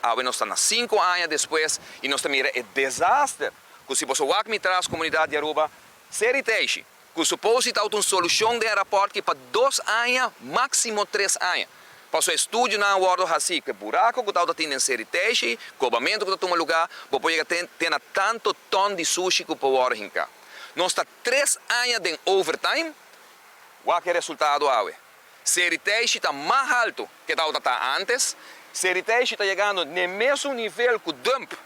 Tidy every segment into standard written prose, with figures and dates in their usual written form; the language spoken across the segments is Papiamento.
Awe nos ta na 5 aña despues y nos ta mira e desaster cu si bo wak mi tras, comunidad di Aruba, Ser'i Teishi, cu supposito un solucion di rapport cu pa 2 aña, maximo 3 aña. Paso estudionan a wordo haci, cu buraco cu ta tin den Ser'i Teishi, cobamento cu ta tuma lugar, bo por yega te na tanto ton di sushi cu por hinca. Nos ta 3 aña den overtime, wak e resultado awe. Ser'i Teishi ta mas halto cu tabata antes, Ser'i Teishi ta yegando na mesun nivel cu dump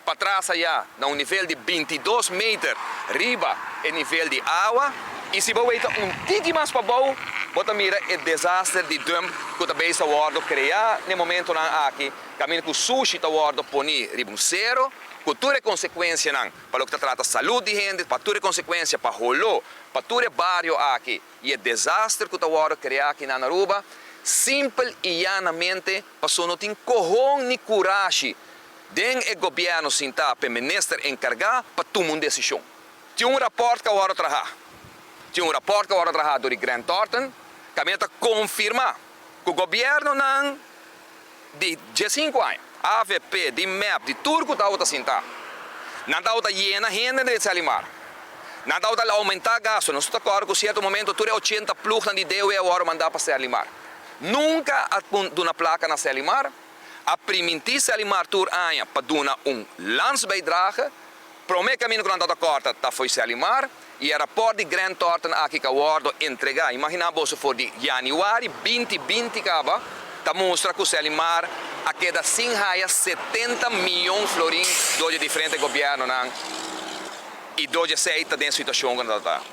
patras aya, na un nivel di 22 meter, riba e nivel di awa, y si bo un tiki mas pa bou, bo ta mira e desaster di dump cu tambe ta wordo crea na e momentonan aki, caminda cu sushi ta wordo poni riba un cero, cu tur consecuencianan pa loke ta trata salud di hende, pa tur consecuencia pa holo, pa tur bario aki, y e desaster cu ta wordo crea aki na Aruba, simpel y llanamente, paso no tin cohon ni curashi den e gobierno sinta pa minister encarga pa tuma un decision. Tin un rapport cu awor traha. Tin un rapport cu awor traha di Grant Thornton, cu ta confirma cu gobiernonan di 5 aña, AVP, di MEP, di tur cu ta sinta. Nan ta yena hende di Serlimar. Nan ta aumenta gasto. Nos ta cu cierto momento tur 80 ploeg di DOW awor manda pa Serlimar. Nunca a duna placa na Serlimar, a priminti Serlimar tur aña pa duna un landsbijdrage, prome caminda cu nan ta corta ta foi Serlimar y e rapport di Grant Thornton aki cu a wordo entrega. Imagina bo, for di januari 2020 caba, ta mustra cu Serlimar a keda sin haya 70 miyon florin di diferente gobiernonan y door di esey ta den situacion cu ta.